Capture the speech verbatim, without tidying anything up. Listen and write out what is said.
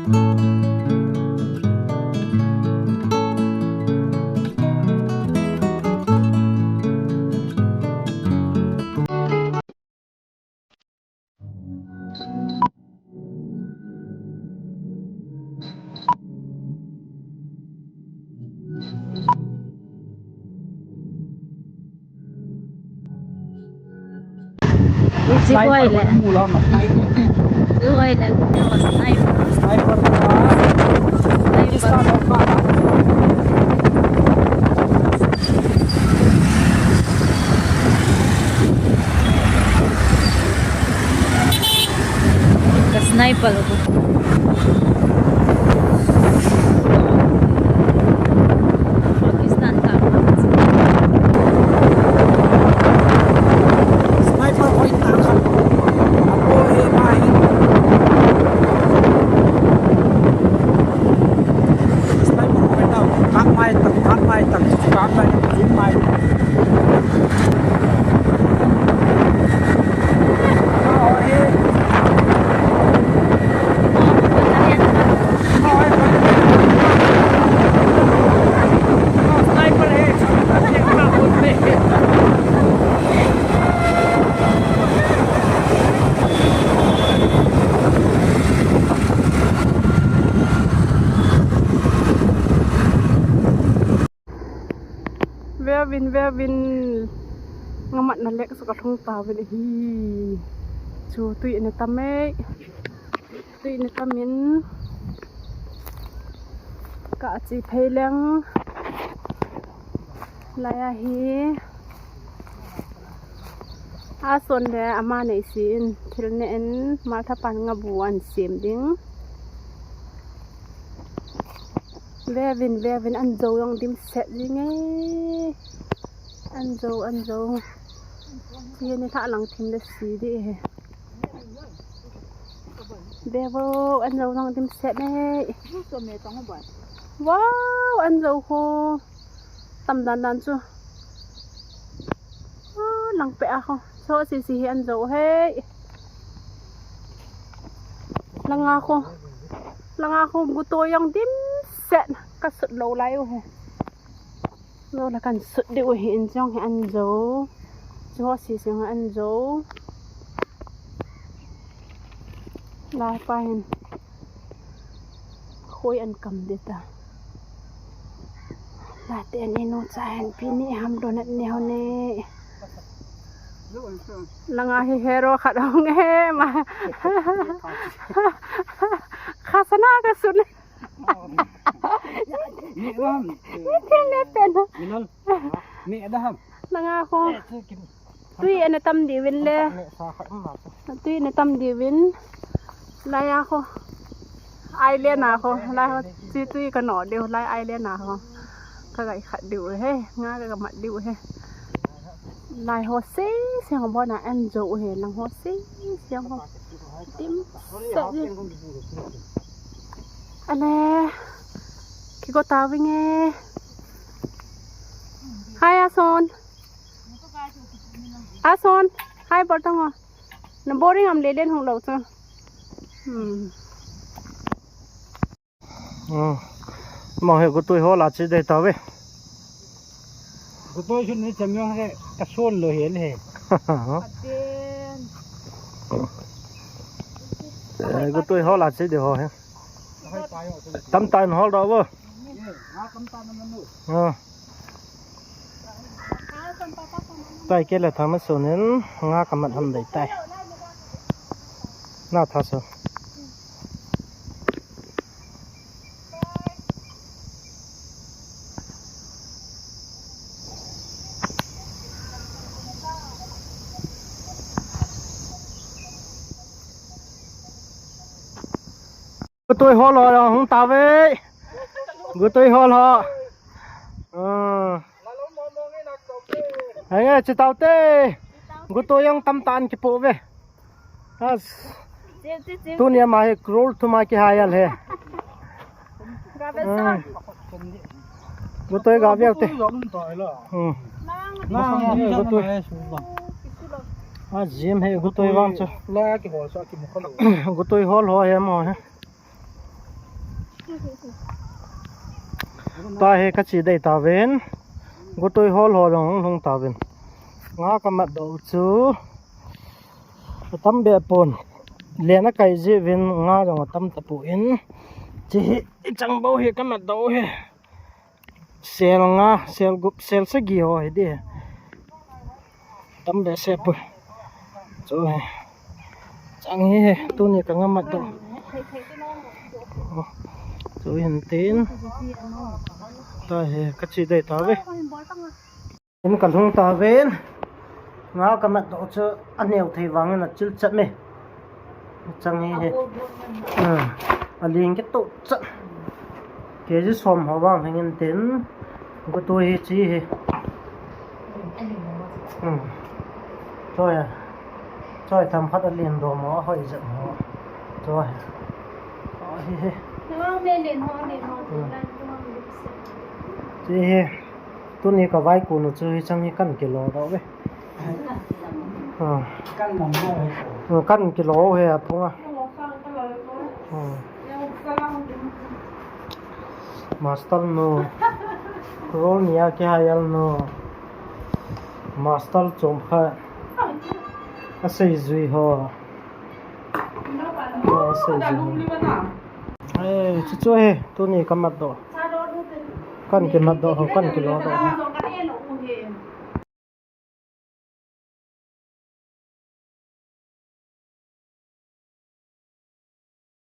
Sniper. Sniper. Sniper. Ka sniper ko. Pakistan ka. Sniper ko itta ka. Apo e mai. Sniper ko itta. Kap mai tak, kap mai tak, kap mai tak, kap mai tak. Veuvin, veuvin. Ngamatna lek sa kalhung tauvin ahi. Chu tui ana tam e. Tui ana tam in. Ka che phei leng. Lai ahi. Ason le ama nei si in thil ne in Martha pan nga bu an sem ding. Veuvin, veuvin, an jo jong dim set jing e. An jo, an jo. Chi ni tha lang thim le si di he. Veu, an jo jong dim set e. Wow, an jo ho. Tam dan dan chu. Ah, lang pe a ho. Cho si si hi an jo he. Langa ho. Langa ho guto jong dim set. Ka sut lou lai u he. Lou la kan sut di u he in jong he an jo. Cho si si an jo. Lai pa hin. Khoi an kam de ta. Late ani nu cha hen pi ni ham donat ni ho ne. Langa hi hero khat hong e ma. Khasana ka sun. Ni ram. Ni thil le pen. Ni lol. Ni da ham. Langa ho. Tui ana tam diuvin le. Tui ana tam diuvin. Lai a ho. Island a ho. Lai ho. Chi tui ka no diu. Lai island a ho. Ka gai khat diu he. Nga ka mat diu he. Lai ho se se ho bona an jo he. Lang ho se se ho. Dim set ni. Ale. Kiko tavinge. Hai Ason. Ason, hai bol tang o. Na boring am le len hung lo chu. Hmm. Hmm. Ma he gutoi ho la chi de ta ve. Gutoi chu ni cham yong he ka son lo he le he. Eh, gutoi ho la chi de ho he. Tam tan hol do vo. Ah. Tai ke le thang na sunin nga ka mat ham dei tai. Na tha su. Gutoi hol ho hung ta ve. Gutoi hol ho. Ah. Henge, chi tau te. Gutoi jong tam tan kipo ve. As. Tuni ama hi crore thum a kihai al he. Ah. Gutoi ga viau te. Hmm. Gutoi. A jim he gutoi vang chu. Gutoi hol ho he mo he. Tua hi ka chi dei tauvin. Gutui hol hol jong hung tauvin. Nga ka mat doh chu atam be pon. Len a kai jeh uvin nga jong atam tapon. Chi hi i chang bou hi ka mat doh hi. Sel nga, sel gup, sel sagi ho hi di. Tam behseh poi. Chu hi. Chang hi hi, tuni ka nga mat doh. Chu hin tin. Tua hi, ka chi dei tauve. In ka lhung tauvin. Nga ka mat doh chu aneo thei vangin achil chat me. Chang hi hi. Hmm. Aling kitoh chat. Kg som ho vang hingin tin. Gutui hi chi hi. Hmm. Choi a. Choi themkhat alen doh mo, ahoi jep mo. Choi. Hi hi. Hmm. Chi hi. Tuni ka vaikun u chu hichang hi kan kilo doh ve. Ah. Kan lam ho hi. Hmm, kan kilo he aphung a. Hmm. Master nu. Rol nia kihayal nu. Master chom kha. Asei jui ho. Asei jui ho. Eh, chu chu he, tuni ka mat doh. Kan kimat doh ho, kan kilo doh ho.